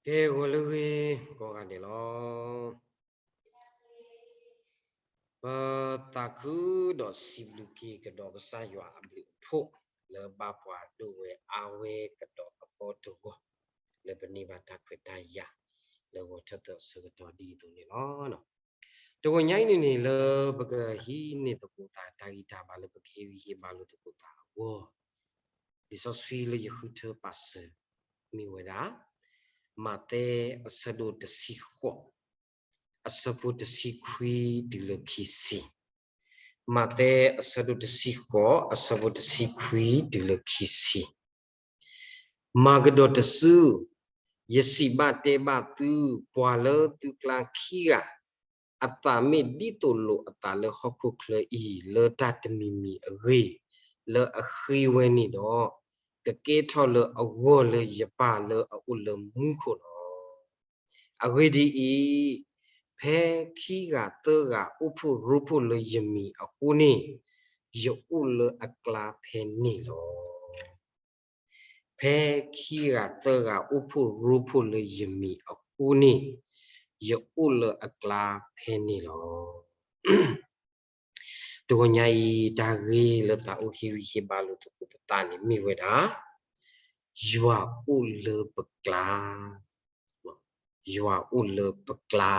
ကဲ ဂီၤလၢအဂ့ၤကိးဂၤဒဲးလီၤ. ပသးခုဒီးစံးဘျုးက့ၤကဒီးကစၢ်ယွၤအဘျုးအဖှိၣ် လၢဘၣ်ပှၤဒိၣ်ဝဲအါဝဲကဒီးအသီတဂီၤ လၢပန့ၢ်ဘၣ်တၢ်ခွဲးတၢ်ယာ် လၢဂီၤထၢၣ်သၢအဆၢကတီၢ်ဒ်အံၤအသိးန့ၣ်လီၤ. တဂီၤညါအံၤန့ၣ်န့ၣ် လၢပကဟံးန့ၢ်သကိးသးတၢ်ဂံၢ်တၢ်ဘါ လၢပကဟ့ၣ်ဂံၢ်ဟ့ၣ်ဘါလိာ်သကိးသးအဂီၢ် လံာ်စီဆှံလၢယဃုထၢပာ်စၢၤ မ့ၢ်ဝဲဒၣ် မးသဲအဆၢဒိၣ်တဆံဃိး အဆၢဖိတဆံခွံတုၤလၢခံဆံ. မးသဲအဆၢဒိၣ်တဆံဃိး အဆၢဖိတဆံခွံတုၤလၢခံဆံ. မၤကဒီးတစု, ယစံးဘၣ်တဲဘၣ်သု, ပှၤလၢသုကျါခံဂၤ အသးမ့ၢ်ဒ်သိးလိာ်အသးလၢဟီၣ်ခိၣ်ချၢအံၤ လၢတၢ်တမံၤမံၤအဂ့ၢ် လၢအဃ့ဝဲန့ၣ်ဒီး, ကကဲထီၣ်လၢအဂီၢ်လၢယပၢ်လၢအအိၣ်လၢမူခိၣ်လီၤ. အဂ့ၢ်ဒ်အံၤ, ဖဲခံဂၤသၢဂၤအိၣ်ဖှိၣ်ရိဖှိၣ်လၢယမံၤအဃိန့ၣ်, ယအိၣ်လၢအကျါဖဲန့ၣ်လီၤ. ဖဲခံဂၤသၢဂၤအိၣ်ဖှိၣ်ရိဖှိၣ်လၢယမံၤအဃိန့ၣ်, ယအိၣ်လၢအကျါဖဲန့ၣ်လီၤ. တဂီၤညါအံၤ တၢ်ဂ့ၢ်လၢသးအိၣ်ဟ့ၣ်ဂံၢ်ဟ့ၣ်ဘါလိာ်သကိးပသးန့ၣ်မ့ၢ်ဝဲဒၣ် ယွၤအိၣ်လၢပကျါ, ယွၤအိၣ်လၢပကျါ.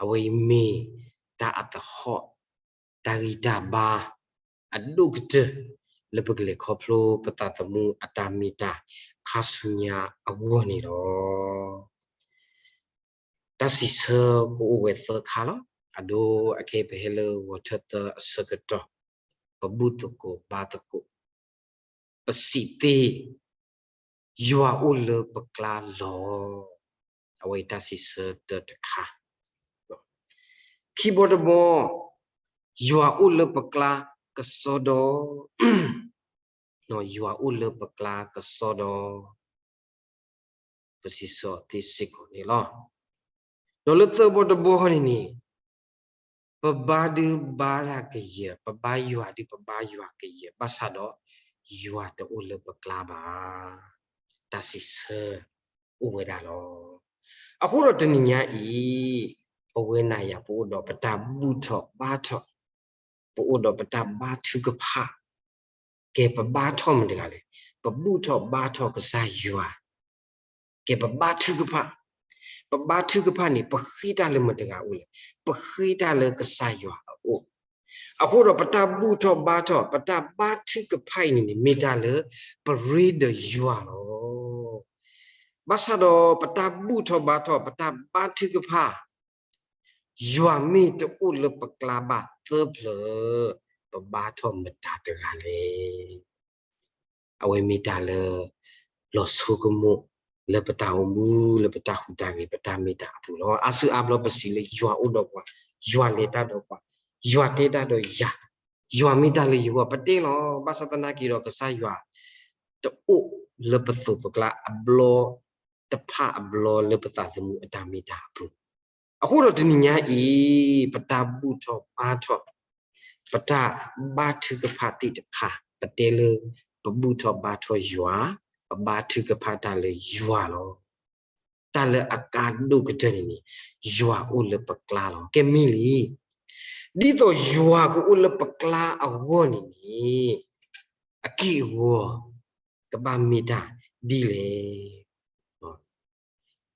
အဝဲအံၤမ့ၢ်တၢ်အသဟီၣ်, တၢ်ဂံၢ်တၢ်ဘါ အဒိၣ်ကတၢၢ် လၢပကလဲၤခီဖျိပသးသမူအတၢ်မ့ၢ်တၢ်ခါဆူညါအဂီၢ်န့ၣ်လီၤ. တၢ်စံးဆၢကအိၣ်ဝဲသၢခါလီၤ. အဒိ အခဲအံၤပဟဲလၢဂီၤထၢၣ်သၢအဆၢကတီၢ်, ပဘူၣ်သကိးဘါသကိး, ပစံးသ့ ယွၤအိၣ်လၢပကျါလီၤ. အဝဲအံၤတၢ်စံးဆၢတၢတခါ. ခံဘီတဘီ, ယွၤအိၣ်လၢပကျါကစီဒီ, ယွၤအိၣ်လၢပကျါကစီဒီ, ပစံးဆၢအီၤသ့စ့ၢ်ကီးန့ၣ်လီၤ. ဒီးလၢသၢဘီတဘီန့ၣ်န့ၣ်, ပဘါဒုးဘါတၢ်ကယၢၤ, ပဘါယွၤဒုးပဘါယွၤကယၢၤ, ဘၣ်ဆၣ်ဒီး ယွၤတအိၣ်လၢပကျါဘၣ်. တၢ်စံးဆၢအိၣ်ဝဲဒၣ်လီၤ. အဃိဒီးတနံၤညါအံၤ, ပဝဲနၤယၤပအိၣ်ဒီးပတၢ်ဘူၣ်ထီၣ်ဘါထီၣ်, ပအိၣ်ဒီးပတၢ်ဘါထုကဖၣ်, ကဲပဘါထီၣ်မတၤတဂၤလဲၣ်, ပဘူၣ်ထီၣ်ဘါထီၣ်ကစၢ်ယွၤ, ကဲပဘါထုကဖၣ်, ပဘါထုကဖၣ်န့ၣ် ပဃ့တၢ်လၢမတၤတဂၤအအိၣ်လဲၣ်, ပဃ့တၢ်လၢကစၢ်ယွၤအအိၣ်. အဃိဒီးပတၢ်ဘူၣ်ထီၣ်ဘါထီၣ် ပတၢ်ဘါထုကဖၣ်အံၤန့ၣ်န့ၣ် မ့ၢ်တၢ်လၢပရ့ဒီးယွၤလီၤ. ဘၣ်ဆၣ်ဒီးပတၢ်ဘူၣ်ထီၣ်ဘါထီၣ် ပတၢ်ဘါထုကဖၣ် ယွၤမ့ၢ်တအိၣ်လၢပကျါဘၣ်သၢဖျၢၣ်, ပဘါထီၣ်မတၤတဂၤလဲၣ်. အဝဲမ့ၢ်တၢ်လၢ လီၤဆိကမိၣ်လၢပတၢ်အိၣ်မူ လၢပတၢ်ဟူးတၢ်ဂဲၤ ပတၢ်မ့ၢ်တၢ်အပူၤလီၤ. အါစုအါဘျီပစံးလၢယွၤအိၣ်ဒီးပှၤ, ယွၤလဲၤတၢ်ဒီးပှၤ, ယွၤတဲတၢ်ဒီးယၤ, ယွၤမ့ၢ်တၢ်လၢယဂီၢ် ပတဲလီၤ. ဘၣ်ဆၣ်သနာ်က့ဒီး ကစၢ်ယွၤတအိၣ်လၢပသိးပကျါအဘျီ တဖၣ်အဘျီလၢပသးသမူအတၢ်မ့ၢ်တၢ်အပူၤ. အဃိဒီးတနံၤညါအံၤ ပတၢ်ဘူၣ်ထီၣ်ဘါထီၣ် ပတၢ်ဘါထုကဖၣ်သ့ၣ်တဖၣ် ပတဲလၢ ပဘူၣ်ထီၣ်ဘါထီၣ်ယွၤ, ပဘါထုကဖၣ်တၢ်လၢယွၤလီၤ. တၢ်လၢအကါဒိၣ်ကတၢၢ်န့ၣ်န့ၣ် ယွၤအိၣ်လၢပကျါလီၤ. ကဲမ့ၢ်လံ, ဒ်သိးယွၤကအိၣ်လၢပကျါအဂီၢ်န့ၣ်န့ၣ် အက့ၢ်အဂီၤ ကဘၣ်မ့ၢ်တၢ်ဒ်လဲၣ်.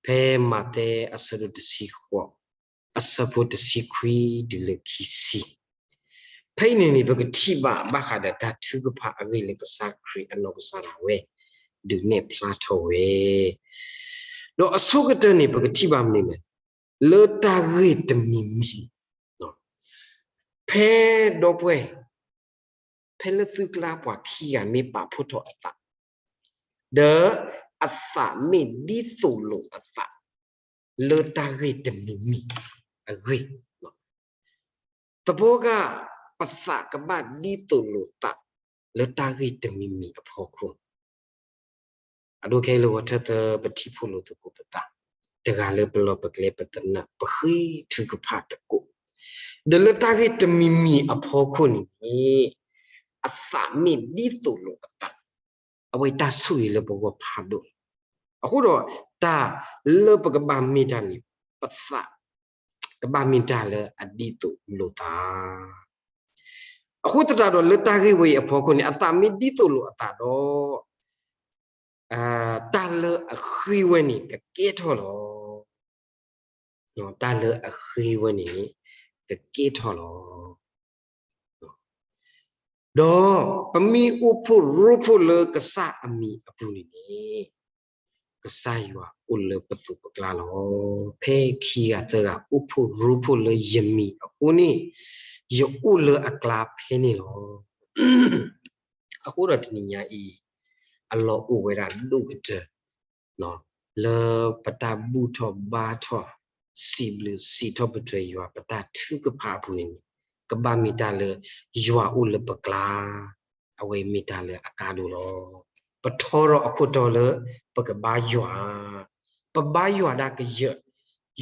ဖဲမးသဲအဆၢဒိၣ်တဆံဃိး အဆၢဖိတဆံခွံတုၤလၢခံဆံ, ဖဲအံၤန့ၣ်န့ၣ် ပကထံၣ်ဘၣ်ဘၣ်ဃးဒီးတၢ်ထုကဖၣ်အဂ့ၢ်လၢကစၢ်ခရံာ်အနီၢ်ကစၢ်ဒၣ်ဝဲ ဒုးနဲၣ်ဖျါထီၣ်ဝဲ, ဒီးအဆိကတၢၢ်န့ၣ် ပကထံၣ်ဘၣ်မနုၤလဲၣ်, လၢတၢ်ဂ့ၢ်တမံၤမံၤ, ဖဲဒီပုၢ်ဝဲၢ် ဖဲလၢသုကျါပှၤခံဂၤမ့ၢ်ပာ်ဖှိၣ်ထီၣ်အသး, ဒီးအသးမ့ၢ်ဒ်သိးလိာ်အသး လၢတၢ်ဂ့ၢ်တမံၤမံၤအဂ့ၢ်, သပှၢ်ကၢ် ပသးကဘၣ်ဒ်သိးလိာ်သး လၢတၢ်ဂ့ၢ်တမံၤမံၤအဖီခိၣ် အဒိခဲအံၤလၢဂီၤထၢၣ်သၢ ပထံၣ်ဖှိၣ်လိာ်သကိးပသး, တဂၤလၢပလီၢ်ပကျဲ ပသနၢၣ် ပဃ့ထုကဖၣ်သကိး, ဒီးလၢတၢ်ဂ့ၢ်တမံၤမံၤအဖီခိၣ်န့ၣ်န့ၣ် အသးမ့ၢ်ဒ်သိးလိာ်အသး, အဝဲတၢ်ဆိၣ်ဂ့ၤလၢပဂီၢ်ဖးဒိၣ်လီၤ. အဃိဒီး တၢ်လၢပကဘၣ်မ့ၢ်တၢ်န့ၣ် ပသးကဘၣ်မ့ၢ်တၢ်လၢအဒ်သိးလိာ်သး. အဃိသတးဒီးလၢတၢ်ဂ့ၢ်ဝဲအံၤအဖီခိၣ်န့ၣ် အသးမ့ၢ်ဒ်သိးလိာ်အသးဒီး တၢ်လၢအဃ့ဝဲန့ၣ်ကကဲထီၣ်လီၤ. တၢ်လၢအဃ့ဝဲန့ၣ်န့ၣ် ကကဲထီၣ်လီၤ. ဒီးပမ့ၢ်အိၣ်ဖှိၣ်ရိဖှိၣ်လၢကစၢ်အမံၤအပူၤန့ၣ်န့ၣ် ကစၢ်ယွၤအိၣ်လၢပသိးပကျါလီၤ. ဖဲခံဂၤသၢဂၤအိၣ်ဖှိၣ်ရိဖှိၣ်လၢယမံၤအဃိန့ၣ် ယအိၣ်လၢအကျါဖဲန့ၣ်လီၤ. အဃိဒီးတနံၤညါအံၤ အလီၢ်အိၣ်ဝဲဒၣ်ဒိၣ်ကတၢၢ် လၢပတၢ်ဘူၣ်ထီၣ်ဘါထီၣ် စံးဘျုးစံးထီၣ်ပတြၢၤယွၤ ပတၢ်ထုကဖၣ်အပူၤန့ၣ်န့ၣ် ကဘၣ်မ့ၢ်တၢ်လၢ ယွၤအိၣ်လၢပကျါ, အဝဲမ့ၢ်တၢ်လၢအကါဒိၣ်လီၤ. ပထီထီၣ်အခိၣ်တီလၢပကဘါယွၤ, ပဘါယွၤဒၣ်ကယၢၢ်,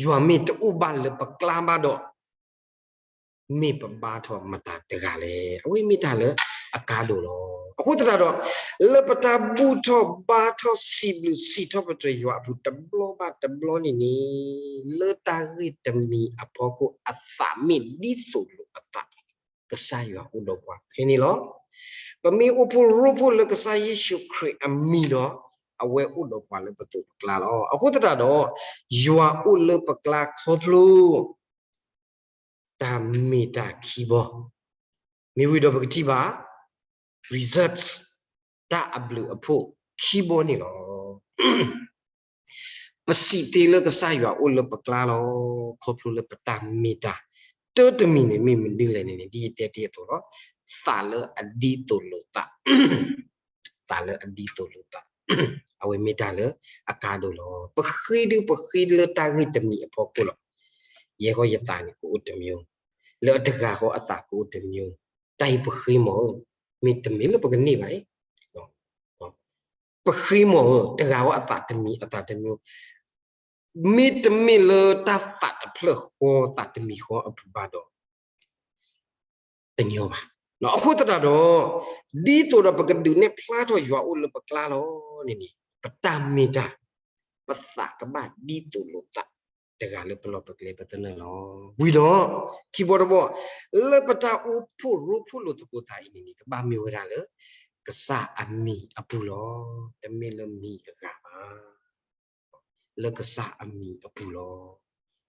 ယွၤမ့ၢ်တအိၣ်ဘၣ်လၢပကျါဘၣ်ဒီး မ့ၢ်ပဘါထီၣ်မတၤတဂၤလဲၣ်. အဝဲမ့ၢ်တၢ်လၢအကါဒိၣ်လီၤ. အဃိသတးဒီး လၢပတၢ်ဘူၣ်ထီၣ်ဘါထီၣ်စံးဘျုးစံးထီၣ်ပတြၢၤယွၤအပူၤတဘျီဘၣ်တဘျီန့ၣ်န့ၣ် လၢတၢ်ဂ့ၢ်တမံၤအဖီခိၣ်အသးမ့ၢ်ဒ်သိးလိာ်အသး ကစၢ်ယွၤအိၣ်ဒီးပှၤဖဲန့ၣ်လီၤ. ပမ့ၢ်အိၣ်ဖှိၣ်ရိဖှိၣ်လၢကစၢ်ယ့ၣ်ၡူးခရံာ်အမံၤဒီး အဝဲအိၣ်ဒီးပှၤလၢပသိးပကျါလီၤ. အဃိသတးဒီး ယွၤအိၣ်လၢပကျါခီဖျိ တၢ်မ့ၢ်တၢ်ခံဘီ, မ့ၢ်ဝံၤဒီးပကထံၣ်ဘၣ် results တၢ်အဘျုးအဖှိၣ်ခံဘီန့ၣ်လီၤ. ပစံးသ့လၢကစၢ်ယွၤအိၣ်လၢပကျါလီၤ. ခီဖျိလၢပတၢ်မ့ၢ်တၢ် တၢ်တမံၤန့ၣ်မ့ၢ်မနုၤလဲၣ်န့ၣ်န့ၣ် ဒ်ယတဲတ့ၢ်အသိးလီၤ. သးလၢအဒ်သိးလိာ်သး, သးလၢအဒ်သိးလိာ်သး, အဝဲမ့ၢ်တၢ်လၢအကါဒိၣ်လီၤ. ပဃ့ဒုပဃ့လၢတၢ်ဂ့ၢ်တမံၤအဖီခိၣ်လီၤ. ယဲဃီယသးန့ၣ်ကအိၣ်တမံၤ, လၢအတဂၤဃီအသးကအိၣ်တမံၤ, တၢ်အံၤပဃ့မ့ၢ်ဧါ, မ့တမ့ၢ်လၢပကန့ၢ်ဘၣ်အံၤ ပဃ့မ့ၢ်ဧါ, တဂၤဃီအသးတမံၤအသးတမံၤ, မ့တမ့ၢ်လၢတၢ်သးတဖျၢၣ်ဃီသးတမံၤဃီအပူၤဘၣ်ဒီး တညီဘၣ်. အဃိသတးဒီး ဒ်သိးဒီးပကဒုးနဲၣ်ဖျါထီၣ်ယွၤအိၣ်လၢပကျါလီၤန့ၣ်န့ၣ် ပတၢ်မ့ၢ်တၢ် ပသးကဘၣ်ဒ်သိးလိာ်သး တဂၤလၢပလီၢ်ပကျဲပသနၢၣ်လီၤ. ဝံၤဒီး ခံဘီတဘီ လၢပတၢ်အိၣ်ဖှိၣ်ရိဖှိၣ်လိာ်သကိးသးအံၤန့ၣ်န့ၣ် ကဘၣ်မ့ၢ်ဝဲဒၣ်လၢ ကစၢ်အမံၤအပူၤလီၤ. တမ့ၢ်လၢမံၤအဂၤဘၣ်. လၢကစၢ်အမံၤအပူၤလီၤ.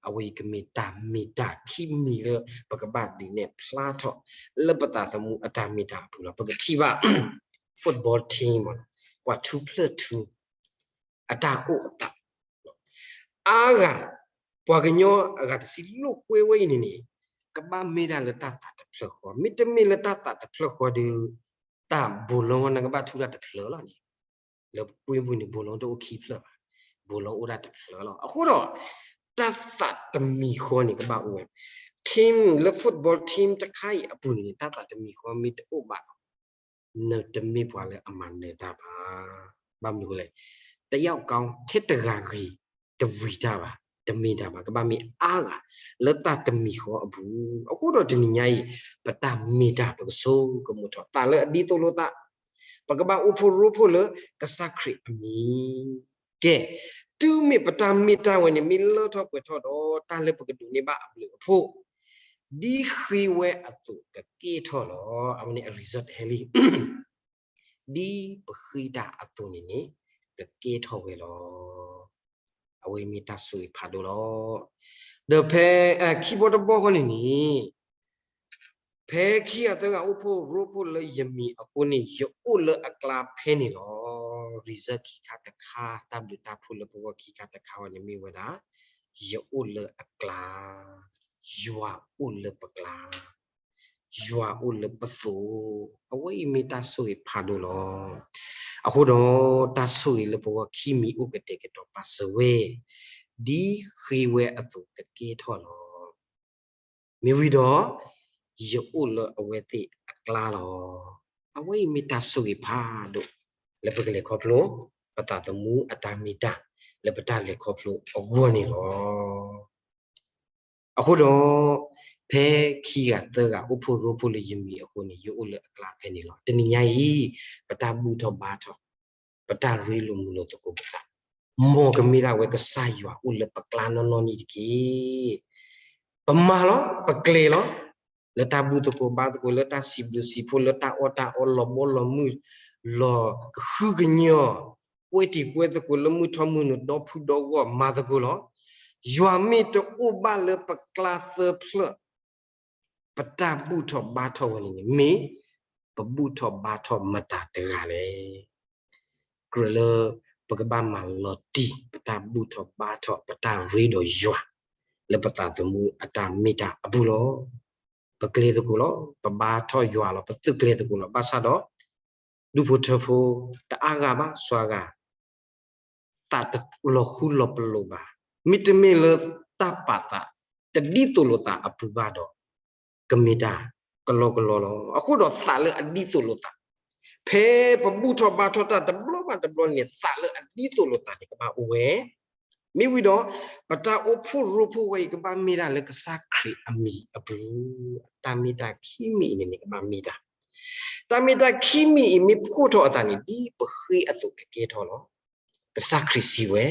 အဝဲအံၤကမ့ၢ်တၢ်မ့ၢ်တၢ်ခံမံၤလၢ ပကဘၣ်ဒုးနဲၣ်ဖျါထီၣ် လၢပသးသမူအတၢ်မ့ၢ်တၢ်အပူၤလီၤ. ပကထံၣ်ဘၣ် football team ပှၤထူဖျၢၣ်ထူ အတၢ်အိၣ်အသး အါဂၤ ပှၤကညီအဂၤတဆံလိာ်ကွဲဝဲအံၤန့ၣ်န့ၣ် ကဘၣ်မ့ၢ်ဒၣ်လၢတၢ်သးတဖျၢၣ်ဃီ, မ့တမ့ၢ်လၢတၢ်သးတဖျၢၣ်ဃီဒီး တၢ်ဘိးလီနကဘၣ်ထူတၢ်တဖျၢၣ်လီၤန့ၣ်, လၢကွ့ပူၤန့ၣ် ဘိးလီတအိၣ်ခံဖျၢၣ်ဘၣ်, ဘိးလီအိၣ်ဒၣ်တဖျၢၣ်လီၤ. အဃိဒီး တၢ်သးတမံၤဃီန့ၣ်ကဘၣ်အိၣ်ဝဲ, team လၢ football team တခါအံၤအပူၤန့ၣ် တၢ်သးတမံၤဃီမ့ၢ်တအိၣ်ဘၣ်ဒီး နတမ့ၢ်ပှၤလၢအမၤနၢၤတၢ်ဘၣ်. ဘၣ်မနုၤအဃိလဲၣ်, တယောက်ကောင်း ထဲတဂၤဂ့ၤ တဝံၤတၢ်ဘၣ်, တမ့ၢ်တၢ်ဘၣ်, ကဘၣ်မ့ၢ်အါဂၤ လၢတၢ်တမံၤဃီအပူၤ. အဃိဒီးတနံၤညါအံၤ ပတၢ်မ့ၢ်တၢ်ပကဆိကမိၣ်ထီၣ် သးလၢအဒ်သိးလိာ်သး, ပကဘၣ်အိၣ်ဖှိၣ်ရိဖှိၣ်လၢကစၢ်ခရံာ်အမံၤ ကဲ, တုၤမ့ၢ်ပတၢ်မ့ၢ်တၢ်ဝဲန့ၣ် မ့ၢ်လၢထီၣ်ပှဲၤထီၣ်ဒီး တၢ်လၢပကဒုးန့ၢ်ဘၣ်အဘျုးအဖှိၣ် ဒ်ဃ့ဝဲအသိးကကဲထီၣ်လီၤ. အဝဲန့ၣ်အ result ဟဲလံ, ဒ်ပဃ့တၢ်အသိးန့ၣ်န့ၣ် ကကဲထီၣ်ဝဲလီၤ. အဝဲမ့ၢ်တၢ်ဆိၣ်ဂ့ၤဖးဒိၣ်လီၤ. ဒီးဖဲ ခံဘီတဘီဃီန့ၣ်န့ၣ် ဖဲခံဂၤသၢဂၤအိၣ်ဖှိၣ်ရိဖှိၣ်လၢယမံၤအဃိန့ၣ် ယအိၣ်လၢအကျါဖဲန့ၣ်လီၤ. result ခံခါတခါ တၢ်ဘျုးတၢ်ဖှိၣ်လၢပဂီၢ်ခံခါတခါဝဲန့ၣ်မ့ၢ်ဝဲဒၣ် ယအိၣ်လၢအကျါ, ယွၤအိၣ်လၢပကျါ, ယွၤအိၣ်လၢပသိး, အဝဲအံၤမ့ၢ်တၢ်ဆိၣ်ဂ့ၤဖးဒိၣ်လီၤ. အဃိဒီးတၢ်ဆိၣ်ဂ့ၤလၢပဂီၢ်ခံမံၤအိၣ်ကတဲာ်ကတီၤပာ်စၢၤဝဲ, ဒ်ဃ့ဝဲအသိးကကဲထီၣ်လီၤ. မ့ၢ်ဝံၤဒီး ယအိၣ်လၢအဝဲသ့ၣ်အကျါလီၤ. အဝဲအံၤမ့ၢ်တၢ်ဆိၣ်ဂ့ၤဖးဒိၣ် လၢပကလဲၤခီဖျိ ပသးသမူအတၢ်မ့ၢ်တၢ် လၢပတၢ်လဲၤခီဖျိအဂီၢ်န့ၣ်လီၤ. အဃိဒီး ဖဲခံဂၤသၢဂၤအိၣ်ဖှိၣ်ရိဖှိၣ်လၢယမံၤအဃိန့ၣ် ယအိၣ်လၢအကျါဖဲန့ၣ်လီၤ. တနံၤညါအံၤ ပတၢ်ဘူၣ်ထီၣ်ဘါထီၣ်, ပတၢ်ရ့လိာ်မုာ်လိာ်သကိးပသး မ်ကမ့ၢ်ဒၣ်ဝဲကစၢ်ယွၤအိၣ်လၢပကျါနီၢ်နီၢ်န့ၣ်တက့ၢ်. ပမၤလီၤ, ပကျဲၤလီၤ, လၢတၢ်ဘူၣ်သကိးဘါသကိး, လၢတၢ်စံးဘျုးစံးဖှိၣ်, လၢတၢ်အီၣ်တၢ်အီ, လီၤဘီလီၤမုၢ်, လီၤကဟုကညီၢ်, ကွဲတံၤကွဲသကိး, လၢမုၢ်ထီၣ်မုၢ်နုာ်, ဒီဖုဒီဂီၢ်, မၤသကိးလီၤ. ယွၤမ့ၢ်တအိၣ်ဘၣ်လၢပကျါသၢဖျၢၣ်, ပတၢ်ဘူၣ်ထီၣ်ဘါထီၣ်ဝဲန့ၣ်န့ၣ် မ့ၢ်ပဘူၣ်ထီၣ်ဘါထီၣ်မတၤတဂၤလဲၣ်. ကြၢးလၢပကဘၣ်မၤလီၤတံၢ်ပတၢ်ဘူၣ်ထီၣ်ဘါထီၣ် ပတၢ်ရ့ဒီးယွၤ လၢပသးသမူအတၢ်မ့ၢ်တၢ်အပူၤလီၤ. ပကျဲၤသကိးလီၤ, ပဘါထီၣ်ယွၤလီၤ, ပသုးကျဲၤသကိးလီၤ. ဘၣ်ဆၣ်ဒီး ဒူၣ်ဖိထၢဖိ တအါဂၤဘၣ်စွါဂၤ သးတလီၤဃူလီၤပလိာ်ဘၣ်. မ့တမ့ၢ်လၢတၢ်ပာ်သး တဒ်သိးလိာ်သးအပူၤဘၣ်ဒီး ကမ့ၢ်တၢ်ကလီကလီလီၤ. အဃိဒီးသးလၢအဒ်သိးလိာ်သး, ဖဲပဘူၣ်ထီၣ်ဘါထီၣ်တၢ်တဘျီဘၣ်တဘျီန့ၣ် သးလၢအဒ်သိးလိာ်သးန့ၣ် ကဘၣ်အိၣ်ဝဲ မ့ၢ်ဝံၤဒီး ပတၢ်အိၣ်ဖှိၣ်ရိဖှိၣ်ဝဲအံၤ ကဘၣ်မ့ၢ်ဒၣ်လၢကစၢ်ခရံာ်အမံၤအပူၤ, တၢ်မ့ၢ်တၢ်ခံမံၤအံၤန့ၣ်န့ၣ် ကဘၣ်မ့ၢ်တၢ်, တၢ်မ့ၢ်တၢ်ခံမံၤအံၤ မ့ၢ်ဖှိၣ်ထီၣ်အသးန့ၣ် ဒ်ပဃ့အသိးကကဲထီၣ်လီၤ. ကစၢ်ခရံာ်စံးဝဲ,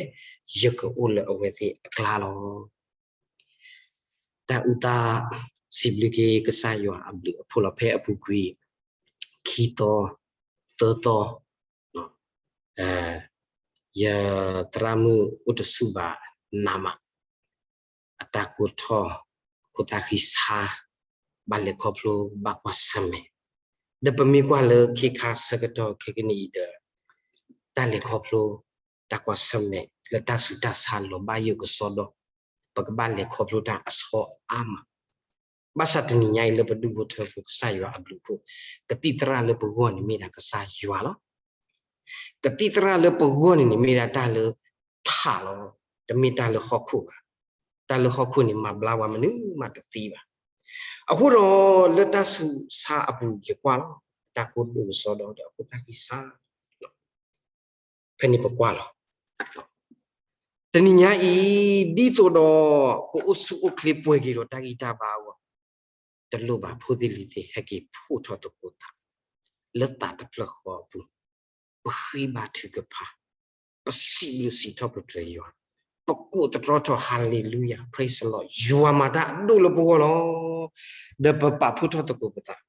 ယကအိၣ်လၢအဝဲသ့ၣ်အကျါလီၤ. တၢ်အုၣ်သးစံးဘျုးက့ၤကစၢ်ယွၤအဘျုးအဖှိၣ်လီၤ. ဖဲအပူၤကွံာ် ခံသီ, သၢသီ, ယသရၣ်မုၣ်အိၣ်တဆူၣ်ဘၣ်နးမး, အတၢ်ကိၢ်ထီၣ်, ခိၣ်သၣ်ဃံဆါ, ဘၣ်လဲၤခီဖျိ, ဘၣ်ကွၢ်ဆၢၣ်မဲာ်, ဒီးပမ့ၢ်ကွၢ်လၢခ့ခါဆၢကတီၢ်ခဲကနံၣ်အံၤဒီး တၢ်လဲၤခီဖျိ, တၢ်ကွၢ်ဆၢၣ်မဲာ်လၢတၢ်ဆူးတၢ်ဆါလီၤဘၣ်ယိၣ်ကစီဒီ, ပကဘၣ်လဲၤခီဖျိတၢ်အဆီအါမး. ဘၣ်ဆၣ်တနံၤညါအံၤလၢပဒူၣ်ဖိထၢဖိကစၢ်ယွၤအဘျုးအဖှိၣ်, ကသံၣ်သရၣ်လၢပဂီၢ်န့ၣ်မ့ၢ်ဒၣ်ကစၢ်ယွၤလီၤ. ကသံၣ်သရၣ်လၢပဂီၢ်န့ၣ်န့ၣ် မ့ၢ်ဒၣ်တၢ်လၢထးလီၤ, တမ့ၢ်တၢ်လၢဟီၣ်ခိၣ်ဘၣ်. တၢ်လၢဟီၣ်ခိၣ်န့ၣ် မၤဘျါဝဲမနုၤမးတသ့ဘၣ်. အဃိဒီးလၢတၢ်ဆူးဆါအပူၤယကွၢ်လီၤ, တၢ်ကိၢ်ဒိၣ်ကစီဒီဒီးအခိၣ်သၣ်ဃံဆါ ဖဲန့ၣ်ပကွၢ်လီၤ. တနံၤညါအံၤ ဒ်သိးဒီး ပအိၣ်ဆူၣ်အိၣ်ချ့ပှဲၤက့ၤဒီးတၢ်ဂံၢ်တၢ်ဘါအဂီၢ်, တလိၣ်ဘၣ်ဖိသ့ၣ်လံၤသ့ၣ် ဟဲက့ၤဖှိၣ်ထီၣ်သကိးသး လၢသးတဖျၢၣ်ဃီအပူၤ, ပဃ့ဘါထုကဖၣ်, ပစံးဘျုးစံးထီၣ်ပတြၢၤယွၤ, ပကိးသတြီထီၣ် Hallelujah, Praise the Lord, ယွၤမၤတၢ်အဒိၣ်လၢပဂီၢ်လီၤ. ဒီးပပာ်ဖှိၣ်ထီၣ်သကိးပသး,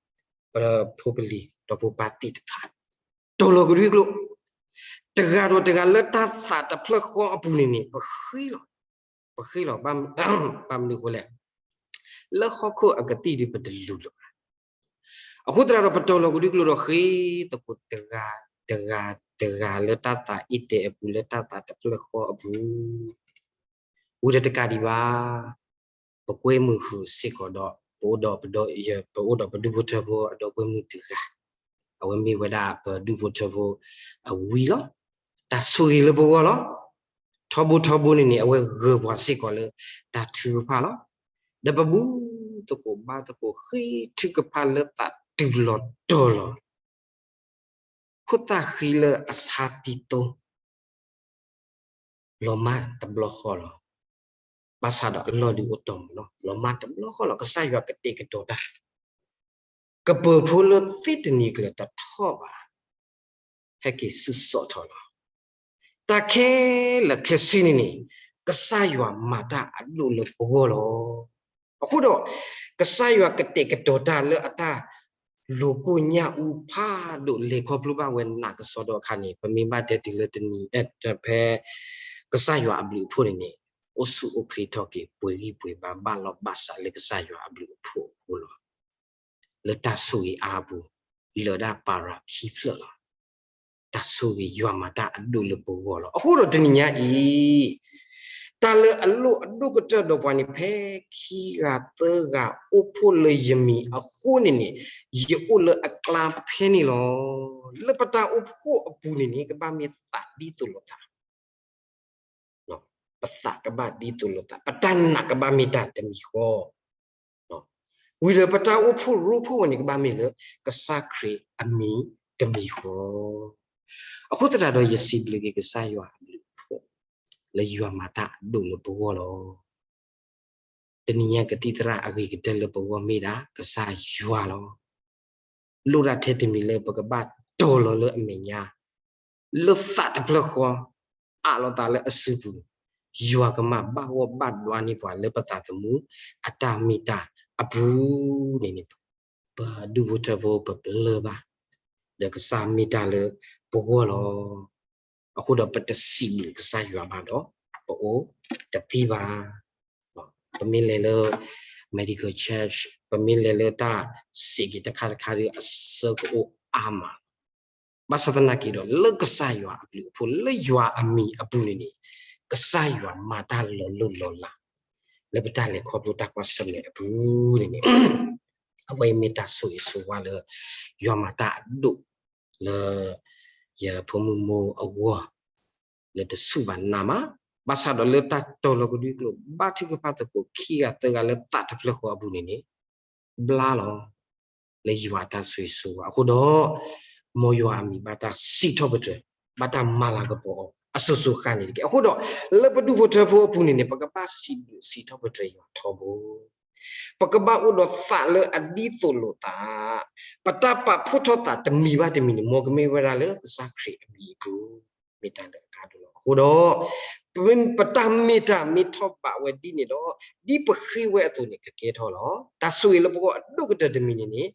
ပဖိပလံၤဒီးဖိပၢ်သ့ၣ်တဖၣ် တီၤလီၤကဒွံကျိာ်, တဂၤဒီးတဂၤလၢတၢ်သးတဖျၢၣ်ဃီအပူၤန့ၣ်န့ၣ် ပဃ့လီၤ, ပဃ့လီၤ, ဘၣ်မနုၤအဃိလဲၣ်, လၢဟီၣ်ခိၣ်အကသံၣ်ဒုးပတလူၤလၢၤဘၣ်. အဃိသတးဒီးပတီၤလီၤကဒွံကျိာ်ဒီးဃ့သကိးတဂၤ, တဂၤ, တဂၤလၢတၢ်သးအ့ၣ်တဲာ်အပူၤ လၢတၢ်သးတဖျၢၣ်ဃီအပူၤ ဝံၤဒီးတကးဒံးဘၣ်, ပကွဲမုာ်ဃုာ်စ့ၢ်ကီးဒီး ပအိၣ်ဒီးပဒိ, ပအိၣ်ဒီးပဒူၣ်ဖိထၢဖိအဒီပုၢ်ဝဲၢ်မုၣ်တဂၤ, အဝဲမ့ၢ်ဝဲဒၣ်ပဒူၣ်ဖိထၢဖိအဝံလီၤ. တၢ်ဆိၣ်ဂ့ၤလၢပဂီၢ်လီၤ. ထီဘိထီဘိန့ၣ်န့ၣ် အဝဲဂၢၤပှၤစ့ၢ်ကီးလၢတၢ်ထုကဖၣ်လီၤ. ဒီးပဘူၣ်သကိးဘါသကိး ဃ့ထုကဖၣ်လၢသးတုၤလီၤတီၤလီၤ ခိၣ်သၣ်ဃံလၢအဆါတံတိ လီၤမၢ်တဘျီဃီလီၤ. ဘၣ်ဆၣ်ဒီးအလီၢ်ဒုးအိၣ်တီမုၢ်လီၤ. လီၤမၢ်တဘျီဃီလီၤ. ကစၢ်ယွၤကတဲာ်ကတီၤတၢ်, ကပၢၤဖိလၢသ့တနံၤကျၢၤတထီၣ်ဘၣ် ဟဲက့ၤစုစိာ်ထီၣ်လီၤ. တၢ်ခဲလၢာ်ခဲဆ့န့ၣ်န့ၣ် ကစၢ်ယွၤမၤတၢ်အဒိၣ်လၢပဂီၢ်လီၤ. အဃိဒီး ကစၢ်ယွၤကတဲာ်ကတီၤတၢ်လၢအတၢ်လူၤကိၢ်ညၣ်အူဖးဒိၣ် လဲၤခီဖျိဘၣ်ဝဲနးကစီဒီအခါန့ၣ် ပမ့ၢ်ဘၣ်တဲတုၤလၢတနံၤ ဖဲ ကစၢ်ယွၤအဘျုးအဖှိၣ်န့ၣ်န့ၣ် အိၣ်ဆူၣ်အိၣ်ချ့ထီၣ်က့ၤ ပှဲၤဂံၢ်ပှဲၤဘါ ဘၣ်လီၤဘၣ်စးလၢကစၢ်ယွၤအဘျုးအဖှိၣ်အဃိလီၤ. လၢတၢ်ဆိၣ်ဂ့ၤအါအပူၤ လၢာ်ဒၣ်ပၤရၤခံဖျၢၣ်လီၤ. တၢ်ဆိၣ်ဂ့ၤယွၤမၤတၢ်အဒိၣ်လၢပဂီၢ်လီၤ. အဃိဒီးတနံၤညါအံၤ တၢ်လၢအလိၣ်အဒိၣ်ကတၢၢ်ဒီးပှၤန့ၣ် ဖဲခံဂၤသၢဂၤအိၣ်ဖှိၣ်လၢယမံၤအဃိန့ၣ်န့ၣ် ယအိၣ်လၢအကျါဖဲန့ၣ်လီၤ. လၢပတၢ်အိၣ်ဖှိၣ်အပူၤန့ၣ်န့ၣ် ကဘၣ်မ့ၢ်သးဒ်သိးလိာ်သး ပသးကဘၣ်ဒ်သိးလိာ်သး, ပတၢ်နာ်ကဘၣ်မ့ၢ်တၢ်တမံၤဃီ, ဝံၤဒီးပတၢ်အိၣ်ဖှိၣ်ရိဖှိၣ်ဝဲန့ၣ် ကဘၣ်မ့ၢ်လၢ ကစၢ်ခရံာ်အမံၤတမံၤဃီ. အဃိသတးဒီး ယစံးဘျုးက့ၤကစၢ်ယွၤအဘျုးအဖှိၣ် လၢယွၤမၤတၢ်အဒိၣ်လၢပဂီၢ်လီၤ. တနံၤညါကသံၣ်သရၣ်အဂ့ၤကတၢၢ်လၢပဂီၢ်မ့ၢ်ဒၣ်ကစၢ်ယွၤလီၤ. လိၣ်ဒၣ်ထဲတမံၤလၢပကဘၣ်တီၤလီၤလၢအမဲာ်ညါ လၢသးတဖျၢၣ်ဃီ, ပကဘၣ်အးလီၤသးလၢအစုပူၤ, ယွၤကမၤဘၣ်ဂီၢ်ဘၣ်ဒွါန့ၢ်ပှၤလၢပသးသမူအတၢ်မ့ၢ်တၢ်အပူၤန့ၣ်န့ၣ်, ပဒူၣ်ဖိထၢဖိပဘျၢဘၣ်, ဒီးကစၢ်မ့ၢ်တၢ်လၢပဂီၢ်လီၤ. အဃိဒီးပတစံးဘျုးကစၢ်ယွၤဘၣ်ဒီး ပအိၣ်တသံဘၣ်. ပမ့ၢ်လဲၤလၢ medical church, ပမ့ၢ်လဲၤလၢတၢ်စံးက့ၤတခါတခါဒီး အဆၢကအိၣ်အါမး, ဘၣ်ဆၣ်သနာ်က့ဒီး လၢကစၢ်ယွၤအဘျုးအဖှိၣ် လၢယွၤအမံၤအပူၤန့ၣ်န့ၣ်, ကစၢ်ယွၤမၤတၢ်လီၤလိၢ်လီၤလး လၢပတၢ်လဲၤခီဖျိတၢ်ကွၢ်ဆၢၣ်မဲာ်အပူၤန့ၣ်န့ၣ်, အဝဲအံၤမ့ၢ်တၢ်ဆိၣ်ဂ့ၤဆိၣ်ဝါလၢ ယွၤမၤတၢ်အဒိၣ်လၢ ယဖိမုၣ်မိၢ်အဂီၢ် လၢတဆူၣ်ဘၣ်နးမး, ဘၣ်ဆၣ်ဒီးလၢတၢ်တီၤလီၤကဒွံကျိာ် ဘါထုကဖၣ်သကိးခံဂၤသၢဂၤလၢသးတဖျၢၣ်ဃီအပူၤန့ၣ်န့ၣ်, ဘျါလီၤ လၢယွၤအတၢ်ဆိၣ်ဂ့ၤဆိၣ်ဝါအဃိဒီး, မ်ယွၤအမံၤဘၣ်တၢ်စံးထီၣ်ပတြၢၤ, ဘၣ်တၢ်မၤလၤကပီၤအီၤအစိၤစိၤဃၣ်န့ၣ်တက့ၢ်. အဃိဒီး လၢပဒူၣ်ဖိထၢဖိအပူၤန့ၣ်န့ၣ် ပကဘၣ်စံးဘျုးစံးထီၣ်ပတြၢၤယွၤထီဘိ ပကဘၣ်အိၣ်ဒီးသးလၢအဒ်သိးလိာ်သး, ပတၢ်ပာ်ဖှိၣ်ထီၣ်သးတမံၤဘၣ်တမံၤန့ၣ် မ်ကမ့ၢ်ဝဲဒၣ်လၢကစၢ်ခရံာ်အမံၤအပူၤ, မ့ၢ်တၢ်လၢအကါဒိၣ်လီၤ. အဃိဒီး ပတၢ်မ့ၢ်တၢ်မ့ၢ်ထီၣ်ဘးဝဲဒ်န့ၣ်ဒီး, ဒ်ပဃ့ဝဲအသိးန့ၣ် ကကဲထီၣ်လီၤ. တၢ်ဆိၣ်ဂ့ၤလၢပဂီၢ်အဒိၣ်ကတၢၢ်တမံၤန့ၣ်န့ၣ်,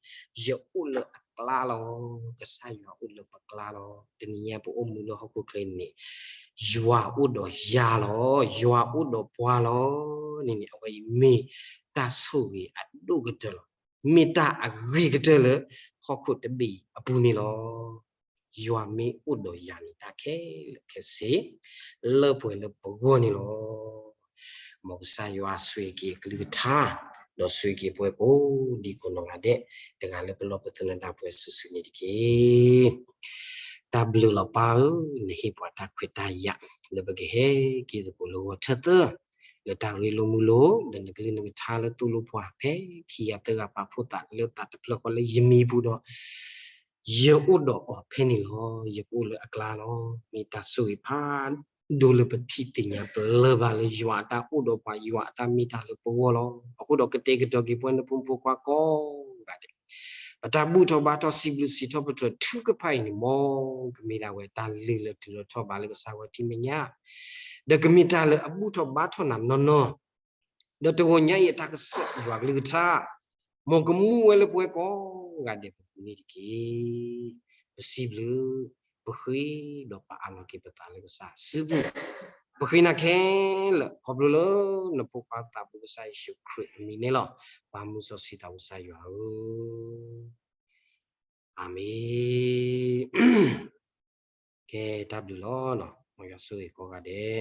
ယအိၣ်လၢအကျါလီၤ. ကစၢ်ယွၤအိၣ်လၢပကျါလီၤ. တနံၤညါပအိၣ်မူလၢဟီၣ်ခိၣ်ချၢန့ၣ်, ယွၤအိၣ်ဒီးယၤလီၤ. ယွၤအိၣ်ဒီးပှၤလီၤ. န့ၣ်န့ၣ် အဝဲအံၤမ့ၢ်တၢ်ဆိၣ်ဂ့ၤအဒိၣ်ကတၢၢ်လီၤ. မ့ၢ်တၢ်အဂ့ၤကတၢၢ်လၢ ဟီၣ်ခိၣ်တဘ့ၣ်အံၤအပူၤန့ၣ်လီၤ. ယွၤမ့ၢ်အိၣ်ဒီးယၤန့ၣ် တၢ်ခဲလၢာ်ခဲဆ့ လၢပှဲၤလၢပဂီၢ်န့ၣ်လီၤ. မ်ကစၢ်ယွၤဆိၣ်ဂ့ၤက့ၤအကလုၢ်ကထါ, ဒီးဆိၣ်ဂ့ၤက့ၤပှၤကိးဒံကိးနီၢ်ဂၤဒဲး, တဂၤလၢပလီၢ်ပသနၢၣ်ဒၣ်ပှဲၤစုာ်စုာ်န့ၣ်တက့ၢ်. တၢ်ဘျုးလီၤပၢ်ဧၢ, နဟ့ၣ်ပှၤတၢ်ခွဲးတၢ်ယာ် လၢပကဟဲက့ၤသကိးလၢဂီၤထၢၣ်သၢ, လၢတၢ်ရ့လိာ်မုာ်လိာ်, ဒီးနကလုၢ်နကထါလၢသိၣ်လိပှၤဖဲခံဂၤသၢဂၤပာ်ဖှိၣ်သးလၢသးတဖျၢၣ်ဃီလၢယမံၤပူၤဒီး ယအိၣ်ဒီးအီၤဖဲန့ၣ်လီၤ. ယကအိၣ်လၢအကျါလီၤ. မ့ၢ်တၢ်ဆိၣ်ဂ့ၤဖးဒိၣ်လၢပထံၣ်သ့ၣ်ညါပလၢၢ်ဘၣ်လၢယွၤအတၢ်အိၣ်ဒီးပှၤ, ယွၤအတၢ်မ့ၢ်တၢ်လၢပဂီၢ်လီၤ. အဃိဒီးကတဲာ်ကတီၤက့ၤပှၤနဖိမုၣ်ဖိခွါကိးဂၤဒဲး, ပတၢ်ဘူၣ်ထီၣ်ဘါထီၣ်စံးဘျုးစံးထီၣ်ပတြၢၤထုကဖၣ်အံၤန့ၣ် မ်ကမ့ၢ်ဒၣ်ဝဲတၢ်လုၢ်လၢတုၤလီၤထီၣ်ဘးလၢကစၢ်ဝဲထံမဲာ်ညါ, ဒီးကမ့ၢ်တၢ်လၢအဘူၣ်ထီၣ်ဘါထီၣ်နၤနီၢ်နီၢ်, ဒီးတဂီၤညါအံၤအတၢ်ကစီၣ်ယွၤကလုၢ်ကထါ, မ်ကမူဝဲလၢပဝဲကိးဂၤဒဲးပပူၤန့ၣ်တက့ၢ်. ပစံးဘျုး, ပဃ့ဒီးပအးလီၤက့ၤပသးလၢကစၢ်စုပူၤ, ပဃ့နၤခဲလၢာ် ခီဖျိလၢနဖိခွါသးဘိကစၢ်ယ့ၣ်ၡူးခရံာ်အမံၤန့ၣ်လီၤ. ပှၤမူစီဆှံသးဘိကစၢ်ယွၤဧၢ, အၤမ့ၣ်. ကဲတၢ်ဘျုးလီၤ, မ်ယွၤဆိၣ်ဂ့ၤကိးဂၤဒဲး.